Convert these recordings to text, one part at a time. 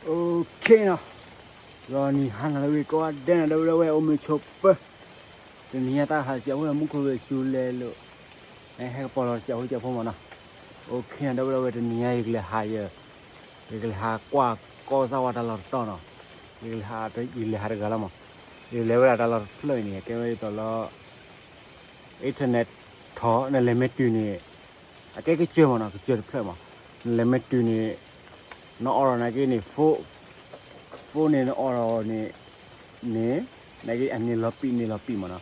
Okay နီၤ, လီၤနံၤဟါနၤလၢဝံၤကိးဂၤဒဲးနီၤ ဒီပုၢ်ဒီဝဲၢ် အိၣ်မုာ်ဆိးပၢၤ, တနံၤညါတၢ်ဟးစံးဝဲမူခိၣ်ဂဲၤစူၤလဲၤလိာ်, ဟဲကပီၤလီၤတစဲးဖိစဲးဖိမးနီၤ. Okay နီၤ ဒီပုၢ်ဒီဝဲၢ် တနံၤညါယကလဲၤဟးယ ယကလဲၤဟးကွၢ်ကီၢ်စၢ်ဝါတၢ်လီၢ်တတီၤနီၤ, ယကလဲၤဟး ယလဲၤဟးတဂၤလီၤမး, ယလဲၤဝဲဒၣ်တၢ်လီၢ်တဖျၢၣ်အံၤန့ၣ် အကဲဝဲဒ်သိးလၢ internet ထီၣ် နလဲၤမ့ၢ်တုၤန့ၣ် အကဲကစၢၢ်မးနီၤ ကစၢၢ်တဖျၢၣ်မး, နလဲၤမ့ၢ်တုၤန့ၣ် နအိးထီၣ်နာ်က့န့ၣ် phone, phone န့ၣ် နအိးထီၣ်န့ၣ် န့ၣ် နာ်က့အန့ၣ်လီၤပံာ်န့ၣ်လီၤပံာ်မးနီၤ,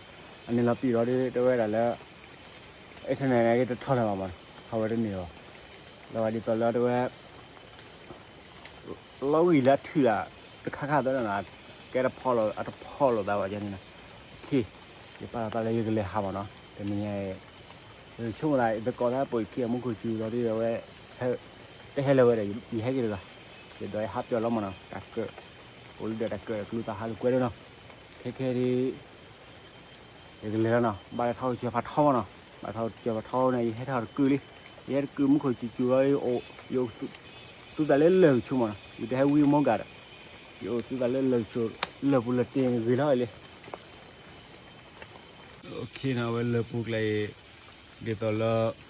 အန့ၣ်လီၤပံာ်ဒီးဒ်တဲဝဲဒၣ်လၢ internet နာ်က့တထီၣ်လၢၤဘၣ်မးနီၤ ထီၣ်ဝဲတန့ၢ်ဘၣ်, လီၤဒ်သိးလၢတဲဝဲ လီၤဂံၢ်လၢအထုးဒၣ် တခါခါသၢနီၤ, ကဲတဖီၣ်လိာ် အတဖီၣ်လိာ်သးဘၣ်န့ၣ်နီၤ, okay, ယပာ်လီၤသးလၢယကလဲၤဟးမးနီၤ တနံၤညါအံၤ, ယဆိကမိၣ်သး ယသကိးသးပိာ်ယခံအမူခိၣ်စူၤလီၤဒ်ဝဲ တဟဲလၢၤဝဲဒီး ယဟဲက့ၤတဂၤ, ယဒိးယဟးပၠီၤလီၤမးနီၤ တၢ်ကၢၣ်, အိၣ်လၢဒီးတၢ်ကၢၣ်ကျူသးဟးလိာ်ကွဲဒၣ်နီၤ, ခဲခဲဒ် ယကလဲၤလီၤနီၤ, ဘၣ်လၢထီၣ်ကစၢၢ်ဖးထီမးနီၤ, ဘၣ်ထီၣ်ကစၢၢ်ဖးထီန့ၣ် ယဟဲထီၣ်တကုာ်လံ, ယဟဲတကုာ်မူခိၣ်စူၤစူၤလီၤ, ယအိၣ်သူသးလၢလၢၢ်ကဆိမးနီၤ, ယတဟဲဝံမီဂၤဒီး, ယအိၣ်သူသးလၢလၢၢ်ကဆိ လၢၢ်ပူၤလၢၢ်တ့ၢ်ဂ့ၤလီၤလံ. Okay နီၤ အဝဲလၢၢ်ပူၤကျဲအံၤ ဒ်သိးလၢ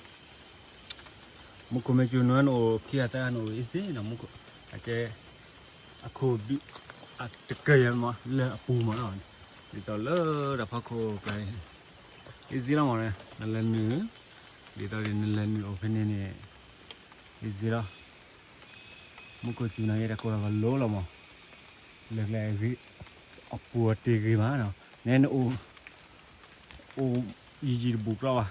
မူခိၣ်မ့ၢ်စူၤနအိၣ်ခံဂၤသၢဂၤန့ၣ်အိၣ် easy နီၤ, မူခိၣ် အကဲ အခိၣ်ဒုး အတကၢၢ်ယၤမး လၢၢ်အပူၤမးနီၤ, ဒ်သိးလၢတၢ်ဖီခိၣ်ကျါ easy လီၤမး, နလဲၤနုာ် ဒ်သိးနလဲၤနုာ်အိၣ်ဖဲန့ၣ်န့ၣ် easy လီၤ, မူခိၣ်စူၤနာ်က့တၢ်ကိၢ်တၢ်ဂီၤလိၤလီၤမး, လၢၢ်ကျဲအဂ့ၤ အပူၤအတ့ၢ်ဂ့ၤမးနီၤ, နဲနအိၣ် အိၣ်ယံာ်ယံာ်တဘူးကြီဘၣ်, ဘၣ်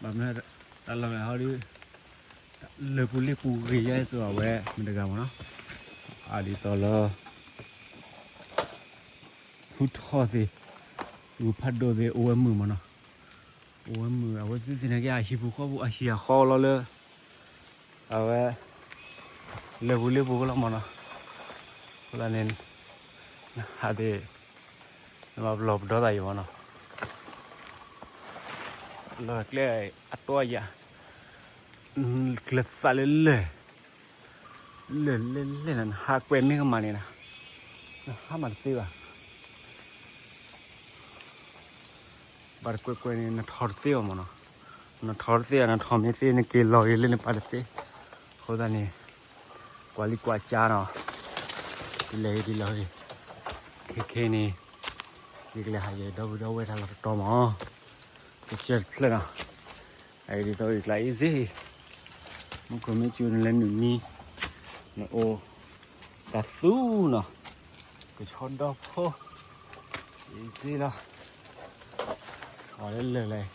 မနုၤ တၢ်လီၢ်ကျဲဟီဒုး လၢၢ်ပူၤလ့ၣ်ပူၤဂ့ၤယဲသိးအဝဲမတၤတဂၤမးနီၤ, အဒ်သိးလၢ ဟူထီၣ်သ့ၣ် ဂုၢ်ဖးဒိၣ်သ့ၣ် အိၣ်ဝဲမုာ်မးနီၤ, အိၣ်ဝဲမုာ် အဝဲသ့ၣ်သ့ၣ်န့ၣ်က့ အဟံၣ်ပူၤဃီပူၤအဟံၣ်အဃီလီၤလၢ အဝဲ လၢၢ်ပူၤလ့ၣ်ပူၤကလီၤမးနီၤ, အဃိသတးန့ၣ် နဟးသ့ၣ် နဘၣ်ပလီၢ်ပဒီသးအံၤမးနီၤ, လီၢ်ကျဲအတီအယၤ ကျဲသးလၢလၢၢ် လၢၢ်လဲၣ်လဲၣ်နီၤ နဟးကွဲးမ့ၢ်ကမၣ်န့ၣ်နီၤ နဟးမၤတသ့ဘၣ်, ဘၣ်တကွဲးကွဲးန့ၣ် နထီၣ်တသ့ဘၣ်မးနီၤ, နထီၣ်တသ့ဘၣ် နထီၣ်မ့ၢ်သ့ နက့ၤလီၤဂ့ၤလၢနပာ်တသ့, အဃိသတးန့ၣ် ကွၢ်လံကွၢ်ကၠါနီၤ, ဒ်လဲၣ်ဂ့ၤဒ်လဲၣ်ဂ့ၤ, ခဲခဲန့ၣ် ယကလဲၤဟးယဒီပုၢ်ဒီဝဲၢ်တၢ်လီၢ်တတီၤမး ကစၢၢ်တဖျၢၣ်နီၤ, အအံၤဒ်သိးအံၤကျါ easy, မူခိၣ်မ့ၢ်စူၤနလဲၤနုာ်မံ, နအိၣ် တၢ်သူနီၤ, ကဆီဒီဖိ, easy လီၤ, အီၤလၢလၢၢ်လဲၣ်,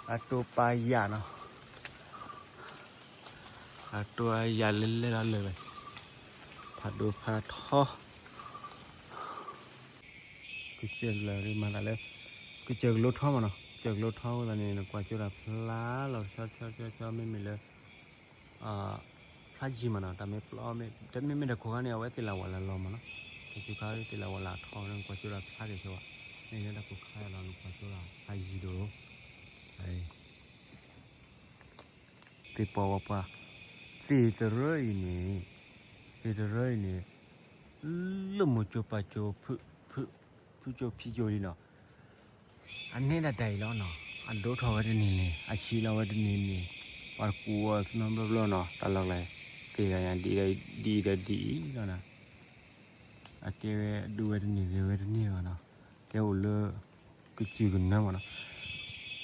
အတိပာ်ယၢ်နီၤ, အတိအယၢ်လၢလဲၣ်လီၤလၢၢ်လဲၣ်, ဖးဒိၣ်ဖးထီ ကစၢၢ်လၢမၤသးလၢ ကစၢၢ်ကလိထီမးနီၤ, ကစၢၢ်ကလိထီအဃိသတးန့ၣ် နကွၢ်ကၠိတၢ်ဖျါလီၤဆီဆီဆီဆီ မ့မ့ၢ်လၢ ဖျါယံၤမးနီၤ, တၢ်မ့ၢ်ပျီမ့ၢ် တမ့မ့ၢ်တၢ်ခိၣ်ခါန့ၣ် အဝဲသ့ၣ်လၢဝဲလၢလီၤမးနီၤ, တၢ်ခိၣ်ခါသ့ၣ်လၢဝဲလၢထီန့ၣ် နကွၢ်ကၠိတၢ်ဖျါက့ၤဆိဘၣ်, မ့ၢ်လၢတၢ်ခိၣ်ခါလီၤ နကွၢ်ကၠိတၢ်ဖျါယံၤဒိၣ် သ့ၣ်ပီဝါပှၢ်, သ့ၣ်တရၢအံၤန့ၣ်, သ့ၣ်တရၢအံၤန့ၣ်, လၢမိၢ်ကၠိပၢ်ကၠိ, ဖုကၠိဖံကၠိလံနီၤ, အန့ၣ်ဒၣ်တၢ်အံၤလီၤနီၤ, အဒိၣ်ထီၣ်ဝဲတန့ၢ်န့ၣ် အဆံးလီၤဝဲတန့ၢ်န့ၣ်, ပှၤတကူးအီၤသနီဘျီဘျီနီၤ, တၢ်လီၢ်ကျါ, သ့ၣ်ဂၤညါဒ်အံၤဒ်အံၤဒ်အံၤလီၤနီၤ, အကဲဝဲဒိၣ်ဝဲတန့ၢ်ဂ့ၤဝဲတန့ၢ်ဘၣ်နီၤ, ကဲအိၣ်လၢ ကစၢၢ်ကနၢမးနီၤ,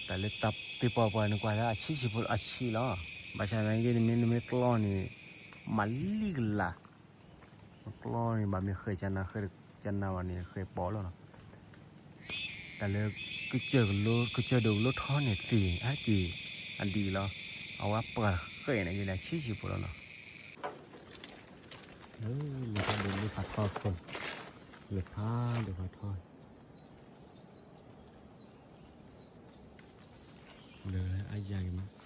တၢ်လၢတၢ်သ့ၣ်ပီပှၢ်န့ၣ် ကွၢ်လၢအဆံးဆံးဖိအဆံးလီၤ, ဘၣ်ဆၣ်သနာ်က့ နမ့ၢ်နမ့ၢ်ကျီန့ၣ် မၤလံကလၤ, ကျီန့ၣ် ဘၣ်မ့ၢ်ဃဲၤကနၤဃဲၤကနၤဘၣ်န့ၣ် ဃဲၤပီလီၤနီၤ, တၢ်လၢ ကစၢၢ်ကလိ ကစၢၢ်ဒိၣ်ကလိထီန့ၣ်သ့ၣ် အက့ၢ် အဒံးလီၤ, အဝဲပှၢ်ဃဲၤန့ၣ်က့ၤန့ၣ် ဆံးဆံးဖိလီၤနီၤ, လၢဖးဒိၣ်လၢဖးထီခိၣ်, လၢဖးဒိၣ်ဖးထီ ဒီးအယၤက့ၤမး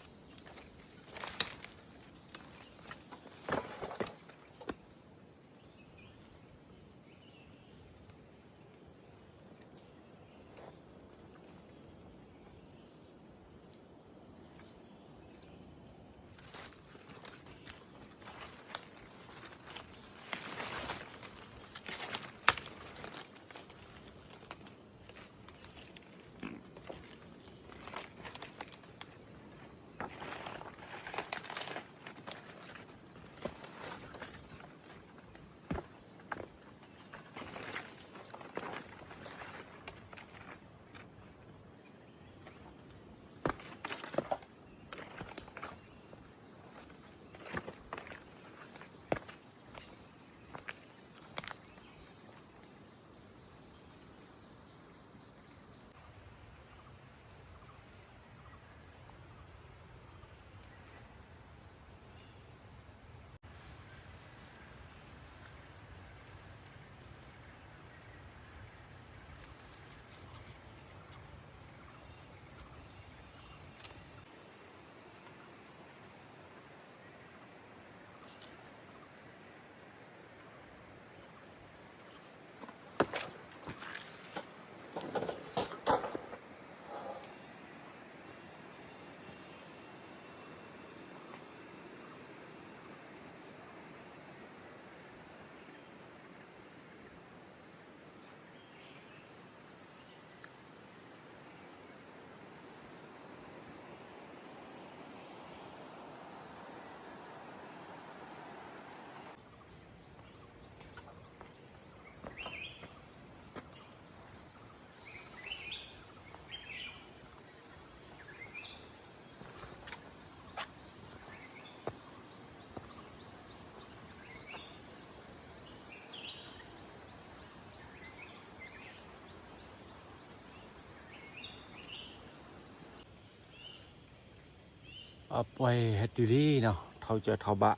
အပှၤဟဲတုၤလံနီၤ, ထီၣ်ကစၢၢ်ထီၣ်ဘး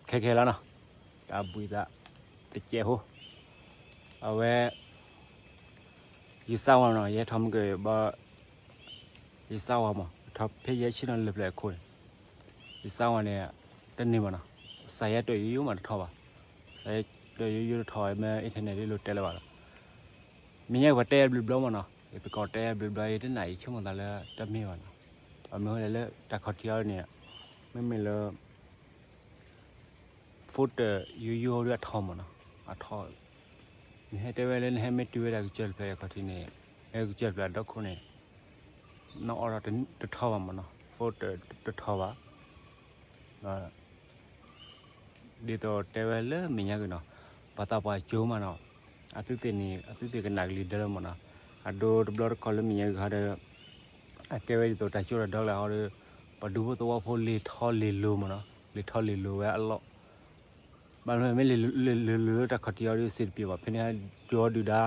ခဲခဲလီၤနီၤ, တၢ်ဘှံးသး တကဲးဖိ, အဝဲ ယစၢ်ဝါနီၤ, ယဟဲထီၣ်မ့ၢ်ကဘၣ် ယစၢ်ဝါမး, ထီၣ်ဖဲယဲဆ့ၣ်နီၤလၢပျၢၤအခိၣ်န့ၣ်, ယစၢ်ဝါန့ၣ် တန့ၢ်ဘၣ်နီၤ, စးယဲတၢၢ်ယိယိမးတထီၣ်ဘၣ်, စးယဲတၢၢ်ယိယိတထီၣ်ဝဲ မ့ၢ် internet ဒ်လိၤတဲလၢၤဘၣ်လီၤ. မ့ၢ်ညါကပှၤတဲဘျုးဘျီမးနီၤ, ယသကိးတဲဘျုးဘျီ ယတနာ်ယဆိကမိၣ်သးလၢတမ့ၢ်ဘၣ်နီၤ, အမ့ၢ်ဝဲဒၣ်လၢတၢ်ခီၣ်ထံးအီၤန့ၣ် မ့မ့ၢ်လၢ phone တၢၢ်ယိယိဒ်အထီၣ်မးနီၤ, အထီၣ် နဟဲတဲဝဲလၢနဟဲမ့ၢ်တုၤဝဲဒၣ်ကစၢၢ်တဖျၢၣ် အခီၣ်ထံးန့ၣ်, ကစၢၢ်တဖျၢၣ်အဒီခိၣ်န့ၣ် နအိးထီၣ်တထီၣ်ဘၣ်မးနီၤ, phone တၢၢ်တထီၣ်ဘၣ်. ဒ်သိးတဲဝဲလၢမဲာ်ညါက့ၤနီၤ, ပှၤသးပှၢ်ကၠိမးနီၤ, အသုသ့ၣ်န့ၣ် အသုသ့ၣ်ကနၣ်ကလံၤဒၢလၢမးနီၤ, အဒိတဘျီတခီၣ်လၢမဲာ်ညါက့ၤခီဒီး အကဲဝဲဒ်သိးတၢ်ကၠိတၢ်ဒီကလုာ်ဟီဒီး ပှၤဒူဖိသဝီဖိလ့ၤထီၣ်လ့ၤလိၤမးနီၤ, လ့ၤထီၣ်လ့ၤလိၤဝဲအလီၢ် ဘၣ်မနုၤမ့ၢ်လ့ၤလိၤလၢတၢ်ခီၣ်ထံးအီၤဒီးစ့တပျ့ၤဘၣ်, ဖဲန့ၣ် ကၠိဒုၣ်ဒါ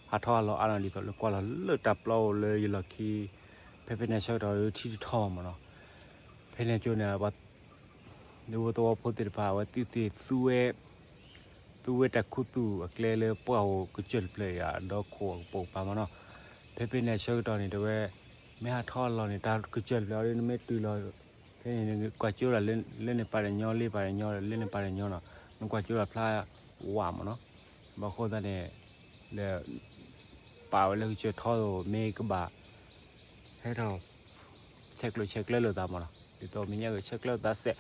ဟးထီၣ်အလီၢ်အါနီၤ, ဒ်သိးလၢကွၢ်လီၤလၢတၢ်ပျီအိၣ်လၢယလီၢ်ခံ, ဖဲဖဲန့ၣ်ဆၢကတီၢ်ဒီးထံတထီၣ်ဘၣ်မးနီၤ, ဖဲန့ၣ်ကၠိန့ၣ် ပှၤဒူဖိသဝီဖိသ့ၣ်တဖၣ် အဝဲသ့ၣ်သူဝဲ သူဝဲတၢ်ခူသူၣ်အကျဲလၢပှၢ်အိၣ်ကစၢၢ်တဖျၢၣ်အံၤ အဒီခိၣ်အကပိာ်ကပၤမးနီၤ, ဖဲဖဲန့ၣ်ဆၢကတီၢ်န့ၣ် တဲဝဲ မ့ၢ်ဟးထီၣ်အလီၢ်န့ၣ် တၢ်ကစၢၢ်တဖျၢၣ်အံၤဒီး နမ့ၢ်တုၤလီၤ ဖဲန့ၣ် နကွၢ်ကၠိဒၣ်လၢ လၢနပာ်တညီ လၢပာ်တညီ လၢနပာ်တညီနီၤ, နကွၢ်ကၠိဒၣ်ဖျါဝးမးနီၤ, ဘၣ်ဃိသတးန့ၣ် ဒီး ပာ်ဝဲလၢကစၢၢ်ထီသိး မ့ၢ်ကဘၣ် ဟဲထီၣ် ဆဲးကျၢဆဲးကျၢလိာ်သးမးနီၤ, ဒ်သိးမဲာ်ညါက့ၤဆဲးကျၢသးစဲး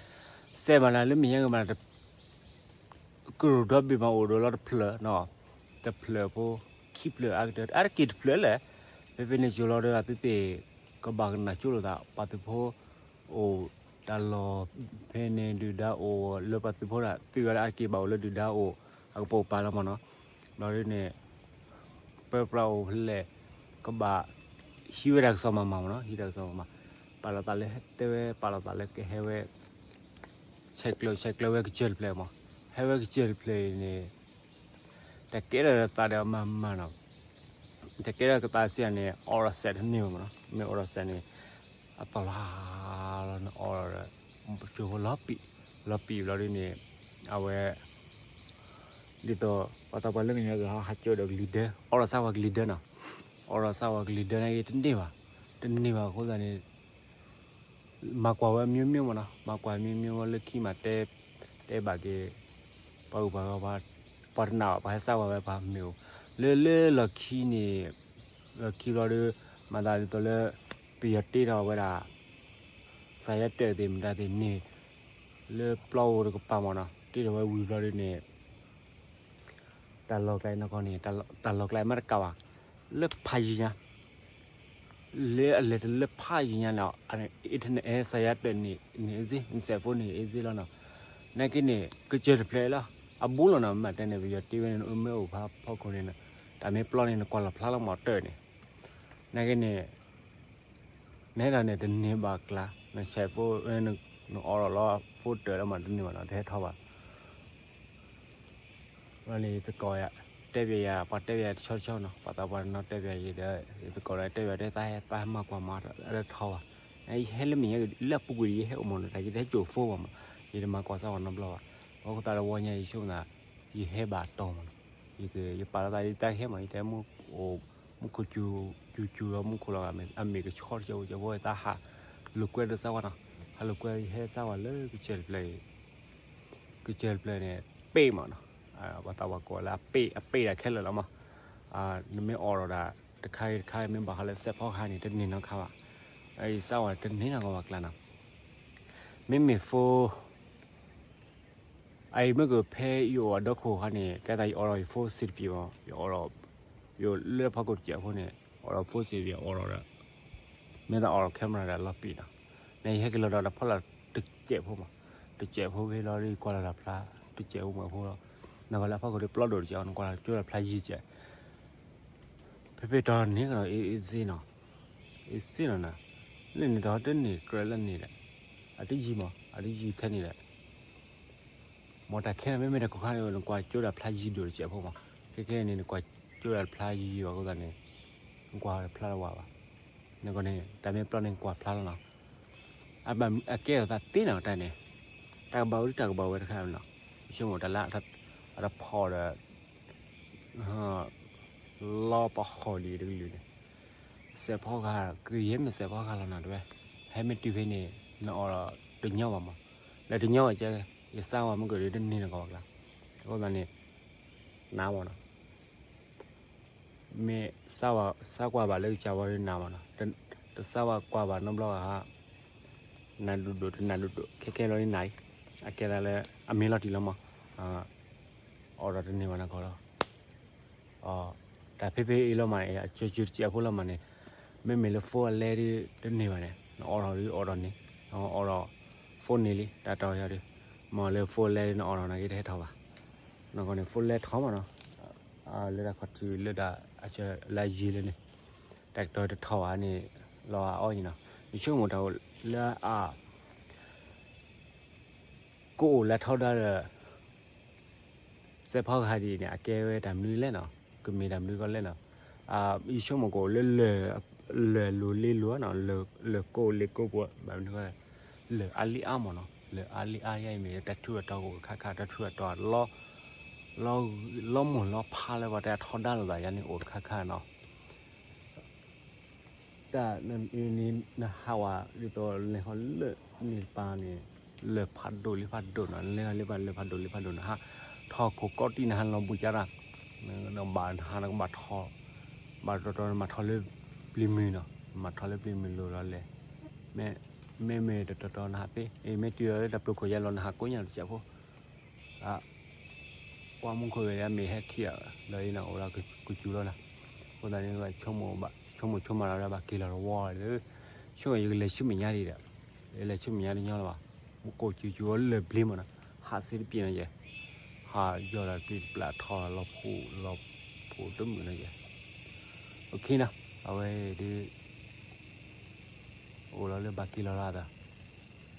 စဲးမးနီၤ လၢမဲာ်ညါက့ၤမးနီၤ ကရူၢ်ဒီဘ့ၣ်မးအိၣ်ဒီးလီၤတဖျၢၣ်နီၤ, တဖျၢၣ်ဖိ ခံဖျၢၣ်အါကတၢၢ် အါတက့ၢ်တဖျၢၣ်လဲၣ်, ဖဲဖဲန့ၣ်ကၠိလီၤဒီး အသုသ့ၣ် ကဘၣ်ကနၣ်ကၠိလိာ်သး ပှၤသုးဖိအိၣ်တၢ်လီၢ် ဖဲန့ၣ်ဒုၣ်ဒါအိၣ်လၢပှၤသုးဖိဒၣ် သုးဂၤလၢအက့ၤဘၣ်အိၣ်လၢဒုၣ်ဒါအိၣ် အကပိာ်ကပၤလီၤမးနီၤ, ဘျီဒ်န့ၣ် ပၢပြးအိၣ်ဖဲလဲၣ် ကဘၣ် ဟံးဝဲဒၣ်ကစီၤမၤမၤမးနီၤ, ဟံးတၢ်ကစီၤမၤမၤ, ပာ်လီၤသးလၢ တဲဝဲပာ်လီၤသးလၢကဟဲဝဲ ဆဲးကျၢဆဲးကျၢဝဲကစၢၢ်တဖျၢၣ်မး, ဟဲဝဲကစၢၢ်တဖျၢၣ်အံၤန့ၣ် တၢ်ကဲထီၣ်သးဒီးမၤမၤနီၤ, တၢ်ကဲထီၣ်ကသးစံးန့ၣ် အိးထီၣ်စဲးတန့ၢ်ဘၣ်မးနီၤ, မ့ၢ်အိးထီၣ်စဲးန့ၣ် အသီၣ်လီၤလီၤနအိးထီၣ်ဒီး ကၠိဖိလီၤပံာ် လီၤပံာ်ဘျီဒ်န့ၣ် အဝဲ ဒ်သိး ပှၤသးပှၢ်လၢမဲာ်ညါက့ၤဟီ ဟးကၠိဒီးကလံၤဒၢ အိးထီၣ်စၢ်ဝဲကလံၤဒၢနီၤ, အိးထီၣ်စၢ်ဝဲကလံၤဒၢန့ၣ် တန့ၢ်ဘၣ်, တန့ၢ်ဘၣ်အဃိသတးန့ၣ် မၤကွၢ်ဝဲမျိုးမျိုးမးနီၤ, မၤကွၢ်မျိုးမျိုးဝဲလၢခံမး တဲ တဲဘၣ်က့ၤ ပှၤဂုၤပှၤဂၤ ပှၤတနာ်ဘၣ် ပှၤဟဲစၢ်ဝဲဝဲပှၤမ့ၢ်အိၣ် လၢလၢလီၢ်ခံန့ၣ် လီၢ်ခံဘျီဒီး မၤသးဒ်သိးလၢ ပယီၤတ့ထီၣ်ဝဲဒၣ် စးယဲတၢၢ်သ့ၣ်မတၤသ့ၣ်န့ၣ် လၢပျီအိၣ်တကပၤမးနီၤ တ့ထီၣ်ဝဲဝံၤဘျီဒ်န့ၣ် တၢ်လီၢ်ကျါအံၤနီၢ်ကီၢ်န့ၣ် တၢ်လီၢ်ကျါအံၤမ့ၢ်တကးဘၣ် လၢဖးယံၤညါ လၢအလဲၤတလၢဖးယံၤညါန့ၣ် internet ဟဲစးယါတၢၢ်န့ၣ် န့ၣ်အ့ၣ်စ့ နစဲးဖိန့ၣ်အ့ၣ်စ့လီၤနီၤ, နာ်က့န့ၣ် ကစၢၢ်တဖျၢၣ်လီၤ အဘူးလီၤနီၤ မ့ၢ်တဲန့ၣ် ပယီၤတ့ဝဲန့ၣ် မ့ၢ်အိၣ်ဖးဖီခိၣ်န့ၣ် တၢ်မ့ၢ်ပျီန့ၣ် နကွၢ်လီၤဖျါလီၤမးတၢၢ်န့ၣ်, နာ်က့န့ၣ် နဟဲဒီးန့ၣ် တန့ၢ်ဘၣ်ကျါ နစဲးဖိ နအိးထီၣ်လီၤ ဖိတၢၢ်လီၤမးတန့ၢ်ဘၣ်နီၤ တဟဲထီၣ်ဘၣ် ဘျီန့ၣ် ယသကိးယၤ တဲပျဲယၤ ပှၤတဲပျဲယၤတဆီတဆီနီၤ ပှၤသးပှၢ်တနီၤတဲပျဲယၤဒီး ယသကိးဒီးတဲပျဲယၤ တဲသးဟဲသးဟဲမၤကွၢ်မး အတထီၣ်ဘၣ်, ယဟဲလၢမဲာ်ညါလၢအပူၤကွံာ်ဒီး ယဟဲအိၣ်မးနီၤ တၢ်ယတဟဲကၠိဖိဘၣ်မး, ယတမၤကွၢ်စၢ်ဝဲနီတဘျီဘၣ်, အဃိသတးဒီးဝဲညါယဆိကမိၣ်သး ယဟဲဘၣ်တီမးနီၤ, ယပာ်လီၤသးလၢယတၢ်ဟဲမး ယတၢ်မူအိၣ် မူခိၣ်စူၤစူၤလီၤ မူခိၣ်လီၤဂာ် အမ့ၢ်ကဆှီတစဲးဖိ ကဲဖိသးဟး လိာ်ကွဲဒီးစၢ်ဝဲနီၤ, ဟးလိာ်ကွဲယဟဲစၢ်ဝဲလၢကစၢၢ်တဖျၢၣ်အံၤ ကစၢၢ်တဖျၢၣ်န့ၣ် ပ့ၢ်မးနီၤ, ပှၤသးပှၢ်ကိးလၢအပ့ၢ် အပ့ၢ်ဒၣ်ခဲလၢာ်လီၤမး, နမ့ၢ်အိးထီၣ်ဒၣ် တခါဂ့ၤတခါဂ့ၤ မ့ၢ်ဘၣ်ဃးလၢစဲးဖီကဟါန့ၣ် တန့ၢ်နီတခါဘၣ်, ယစၢ်ဝဲတန့ၢ်နီတဂၤဘၣ်ကျါနီၤ, မ့မ့ၢ်ဖိ အအံၤမ့ၢ်ကဖဲယအိၣ်အဒီခိၣ်ခါန့ၣ် ကဲသးယအိးထီၣ်ယဖိစ့းတပျ့ၤမး ယအိးထီၣ် ယအိၣ်လၢဖီခိၣ်တစဲးဖိန့ၣ် အိးထီၣ်ဖိစ့းတပျ့ၤ အိးထီၣ်ဒီး မ့ၢ်သးအိးထီၣ် camera ဒီးလီၤပံာ်နီၤ, မ့ၢ်ယဟဲက့ၤလီၤဒီးတၢ်ဖီလာ်တစဲးဖိမး တစဲးဖိဖဲလီၤဒီး ကွၢ်လီၤတၢ်ဖျါ တစဲးဖိမးဖိလီၤ, နကွၢ်လၢအဖီခိၣ်ဒီးပျီဒိၣ်တစဲး နကွၢ်လီၤကၠိတၢ်ဖျါယံၤတစဲး ဖဲဖဲတီၤန့ၣ်ကဒီး အ့ၣ်စ့နီၤ, အ့ၣ်စ့နီၤနၤ, လၢန့ၣ်တဟီတန့ၢ်ကြၢးလၢန့ၣ်ဒီး, အတယံၤမး အတယံၤထဲန့ၣ်ဒီး, မ်တၢ်ခဲန့ၣ်မ့မ့ၢ်တၢ်ခိၣ်ခါန့ၣ် နကွၢ်ကၠိဒၣ်ဖျါယံၤဒိၣ်တစဲးဖိမး, ခဲခဲန့ၣ် နကွၢ်ကၠိဒၣ်ဖျါယံၤဘၣ်အဃိသတးန့ၣ်, နကွၢ်ဖျါတဝးဘၣ်, နကီန့ၣ် တၢ်မ့ၢ်ပျီန့ၣ်ကွၢ်ဖျါလီၤနီၤ, အကဲအသးသ့နီၤတၢ်န့ၣ်, တၢ်ကဘၣ်ဝဲဒ်တၢ်ကဘၣ်ဝဲတခါနီၤ, ယဆိကမိၣ်တၢ်လၢ အတဖီၣ်ဒီး လီပဟီၣ်ဒံးတကလုာ်န့ၣ်, စဲးဖီကဟၣ် ကယဲၢ်မ့ၢ်စဲးဖီကဟၣ်လီၤနီၤတဝဲ, ဟဲမ့ၢ်တုၤဖဲန့ၣ် နအီၣ်ဒီးတညီဘၣ်မး, လၢတညီဘၣ်ကဲ ယစၢ်ဝဲမ့ၢ်ကဒီးတန့ၢ်နကီၢ်ဘၣ်ကျါ, အဃိသတးန့ၣ် နၤမးနီၤ မ့ၢ်စးကွၢ်ဘၣ်လၢကစၢ်ဝဲဒၣ်နၤမးနီၤ, တစးဝဲကွၢ်ဘၣ်နီတဘျီဘၣ်, နၤဒိၣ်ဒိၣ်တနၤဒိၣ်ဒိၣ် ခဲခဲလီၤလံနၤအံၤ, အကဲသးလၢ အမ့ၢ်လီၤတံၢ်လီၤမး, အီၣ်ဒီးတန့ၢ်ဘၣ်နကီၢ်လီၤ, တၢ်ဖဲဖဲအံၤလီၤမးန့ၣ် အကၢကၢတစဲးဖိလီၤမးန့ၣ်, မ့မ့ၢ်လၢ phone အလဲဒ်တန့ၢ်ဘၣ်န့ၣ် နအီၣ်ထီၣ်ဒ်အီၣ်ထီၣ်န့ၣ်, နအီၣ်ဒီး phone န့ၣ်လံ တၢ်တီယၤဒ်, မ့ၢ်လၢ phone အလဲဒ် နအီၣ်ထီၣ်နၤက့တဟဲထီၣ်ဘၣ်, နကီၢ်န့ၣ် phone လဲထီၣ်မးနီၤ, လၢတၢ်ခီၣ်ထံးလၢတၢ်အဆၢလၢအယံၤလၢန့ၣ်, တၢ်ကတီၤတထီၣ်ဘၣ်န့ၣ် လီၤအအီၣ်န့ၣ်နီၤ, ယဆိကမိၣ်တၢ်လၢအ ကအိၣ်လၢထီဒါဒီး စဲးဖီကဟၣ်ဒ်အံၤန့ၣ် အကဲဝဲတၢ်မနုၤလဲၣ်နီၤ, ကမ့ၢ်တၢ်မနုၤကီလဲၣ်နီၤ, ယဆိကမိၣ်ကအိၣ်လၢ လၢၢ်လိၤလ့လိၤနီၤ, လၢၢ်ကိးလ့ကိးပူၤ ဘၣ်မနုၤ လၢၢ်အါလံအါမးနီၤ, လၢၢ်အါလံအါယါအံၤမ့ၢ် တၢ်ထူးတၢ်တီၤကအိၣ်တခါခါ, တၢ်ထူးတၢ်တီၤ လီၤမိၢ်လီၤဖးလၢပှၤတဲအထီဒါလိာ်သးယါန့ၣ်အိၣ်တခါခါနီၤ တၢ်နဟးဝဲ ဒ်သိးလဲၤဃီလၢန့ၣ်တပၤန့ၣ် လၢၢ်ဖးဒိၣ်လံဖးဒိၣ်နီၤ, လဲၤဃီလၢပၤလၢၢ်ဖးဒိၣ်လံဖးဒိၣ်နီၤ, ဟးထီၣ်ခိၣ်ကီးတံၢ်နဟးလီၤဘှံးကၢ်တၢ်, နဘၣ်နဟးနကဘၣ်ထီၣ်, ဘၣ်တတီၤတီၤနဘၣ်ထီၣ်လၢပျံၤမုၢ်နီၤ, နဘၣ်ထီၣ်လၢပျံၤမုၢ်လိၤလီၤလဲၣ်, မ့မ့ၢ်တတီၤတီၤနဟးသ့, မ့ၢ်တုၤလီၤလၢတၢ်ပျိခိၣ်ယါလီၤနဟးကိးညါတစဲးဖိ ကွၢ်မူခိၣ်ဝဲဒၣ်မ့ၢ်ဟဲခံဂၤဒီးအံၤနအိၣ်ဒီးကစူၤလီၤနၤ, အဃိသတးန့ၣ် ဆိကမိၣ်ဆိကမးလီၤဝဲဒၣ်ဘၣ်က့ၤလီၤတဝီဒီး, ဆိကမိၣ်ယကလဲၤဆူမဲာ်ညါဒံးဒီး, ယလဲၤဆူမဲာ်ညါတညီလၢၤဘၣ်, မူခိၣ်စူၤစူၤလၢဘျ့မးနီၤ, ဟးစ့တပျ့ၤနီၤယဲ, ဟးယီၤဒီးပျ့ၤတပျၢ်ထီၣ်လီၤဖိလီၤဖိတမုာ်နီၤယဲ, အိၣ်ခ့နီၤ အဝဲဒ် အိၣ်လီၤလၢဘၣ်က့ၤလီၤလၢအသး,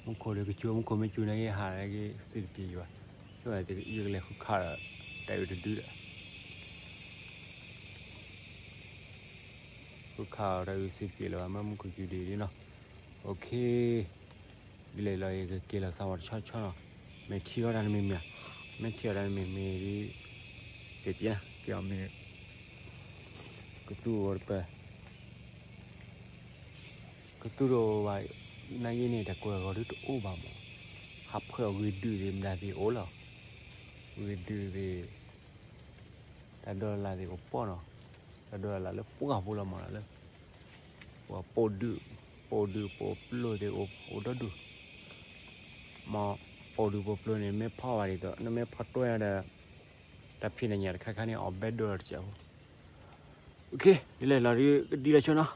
မူခိၣ်ဒီးကစူၤ မူခိၣ်မ့ၢ်စူၤန့ၣ်ဂ့ၤ ဟးန့ၣ်ဂ့ၤ စ့တပျ့ၤယွၤ, ဆိကမိၣ်ယကလဲၤဃုခးဒီး တၢ်အုးတဒုဒီး, ဃုခးဒီးတၢ်အုးစ့တပျ့ၤလၢၤဘၣ် မ့ၢ်မူခိၣ်စူၤဒံးဒ်နီၤ, အိၣ်ခ့ ဒ်လဲၣ်လီၤ ယကက့ၤလီၤစၢ်ဝဲတဆီဆီနီၤ, မ့ၢ်ထံၣ်အီၣ်တၢ်တမံၤမံၤ, မ့ၢ်ထံၣ်အီၣ်တၢ်တမံၤမံၤဒ်, က့ၤက့ၤက့ၤအီၤမ့ၢ် ကသူၣ်အိၣ်တပၢၢ်, ကသူၣ်တအိၣ်ဘၣ်, နာ်က့န့ၣ် တၢ်ကိၢ်တၢ်ဂီၤဒုတအိၣ်ဘၣ်မး, ဟးဖှဲးအီၣ်ဂ့ၤဒုးသ့ၣ်မတၤသ့ၣ်အိၣ်လီၤ, ဂ့ၤဒုးသ့ၣ်, တၢ်ဒိးလၢ်သ့ၣ်အိၣ်ပီၢ်နီၤ, တၢ်ဒိးလၢ်လၢပှၢ်ဖိလီၤမးလီၤလၢ ပှၤပိာ်ဒုး, ပိာ်ဒုးပိာ်ပျိၢ်သ့ၣ်အိၣ်ဒိၣ်ဒိၣ်, မ့ၢ်ပိာ်ဒုးပိာ်ပျိၢ်န့ၣ် မ့ၢ်ဖီၣ်ဘၣ်ဒ်သိး နမ့ၢ်ဖီၣ်တွဲဒီး တၢ်ဖံးနညၣ်တခါခါန့ၣ် အီၣ်ဘဲဒိၣ်လီၤတစဲးဖိ, ဒ်လဲၣ်လီၤဒ်ကဒ်လီၤဆိနီၤ,